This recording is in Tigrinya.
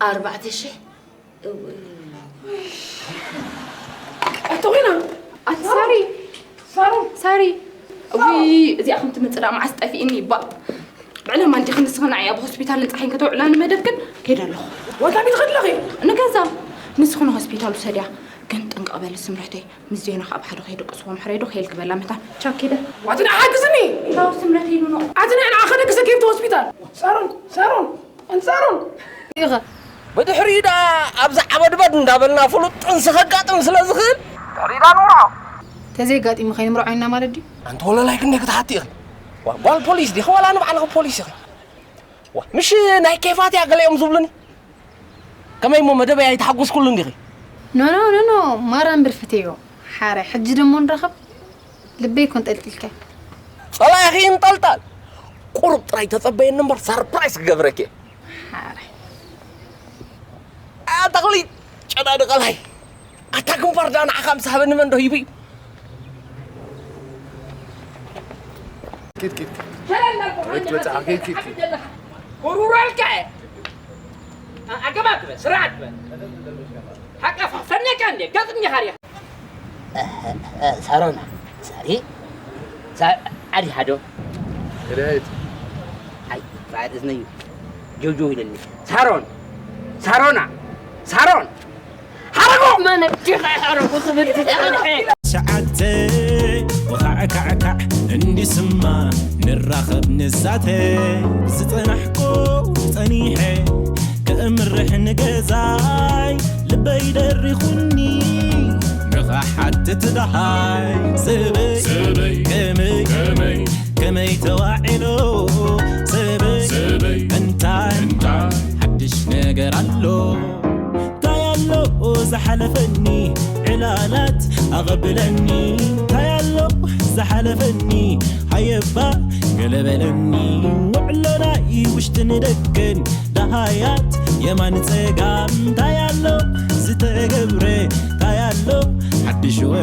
ኣርባዕተ ሽሕ። ኣቶ ኮይና ኣቲ ሳሪ ሳሮን ሳሪ ውይ እዚኣ ከም ትመፅእ ደኣ መዓስ ጠፊእኒ ይባእ። ብዕለማ እንዲኺ ንስኽን ንዓይ ኣብ ሆስፒታልን ፀሓይን ከተውዕላ ንመደብክን ከይደ ኣለኹ። ዋታ ሚት ኸድለኺ ንገዛ ንስኽን ሆስፒታል ውሰድያ። ግን ጥንቅቕ በሊ ስምረተይ። ምስ ዜና ካብ ሓደ ከይደቅስዎም ሕረይ ዶ ከይል ክበላ መታን ቻው ኪደ። ዋቲ ንዓ ሓግዝኒ ቻው ስምረተይ ኑኖ። ኣቲ ንዓ ንዓ ከደቅሰ ኬፍ ሆስፒታል ሳሮን ሳሮን ኣንቲ ሳሮን ኢኸ ብድሕሪኡ ደኣ ኣብዛ ዓበድበድ እንዳበልና ፍሉጥ ጥንሲ ከጋጥም ስለ ዝኽእል ድሕሪኡ ደኣ ንምርዖ። ተዘይጋጢሙ ከይንምርዖ ኢና ማለት ድዩ? ኣንቲ ወለላይ ክንደይ ክትሓቲ ኢኺ? ዋ ጓል ፖሊስ ዲኺ ዋላ ንባዕልኺ ፖሊስ ኢኺ? ዋ ምሽ ናይ ኬፋት እያ ገለ እዮም ዝብሉኒ። ከመይ እሞ መደበይ ኣይተሓጎስኩሉን ዲኺ? ኖኖ ኖኖ ማራ እምብር ፍትዮ ሓራይ ሕጂ ደሞ ንራኸብ። ልበይ እኮ እንጠልጢልካ። ጸላኢኺ ይንጠልጠል። ቁሩብ ጥራይ ተጸበየኒ እምበር ሰርፕራይዝ ክገብረኪ እየ። ሓራይ ኣያ ተኽሊት ጨዳ ድቐላይ ኣታ ግንባር ዳ ንዓኻ ምስ ሃበኒ መን ዶ ሂቡ እዩ? ኪድ ኪድ ኪድ ሸለል እንዳልኩ ወይ ትበጽሕ፣ ኪድ ኪድ ኪድ። ጎሩራልካ እየ ኣገባ ትበል ስርዓት ትበል ሓቃ ፈነካ እንዴ ገጽ እንዲኻ ሪኻ ሳሮና ሳሪ ዓዲ ሓዶ ሄዳየት ኣይ ራዕድ እዝነዩ ጆውጆው ኢለኒ ሳሮን ሳሮና ሳሮን ሓረጎ መነብቲኻ ሓረጎ ዝብል ትጸንሐ ሸዓተ ወኻዕካዕካዕ እንዲስማ ንራኸብ ንዛተ ዝጸናሕኩ ጸኒሐ ከእምርሕ ንገዛይ ልበይ ደሪኹኒ ንኻሓትት ደሃይ ሰበይ ሰበይ ከመይ ከመይ ከመይ ተዋዒሎ ሰበይ ሰበይ እንታይ እንታይ ሓድሽ ነገር ኣሎ እንታይ ኣሎ ዝሓለፈኒ ዕላላት ኣቐብለኒ እንታይ ኣሎ ዝሓለፈኒ ሃየባ ገለበለኒ ውዕሎናይ ውሽጥን ደገን ደሃያት የማን ጸጋም እንታይ ኣሎ ዝተገብረ እንታይ ኣሎ ሓድሽ ወ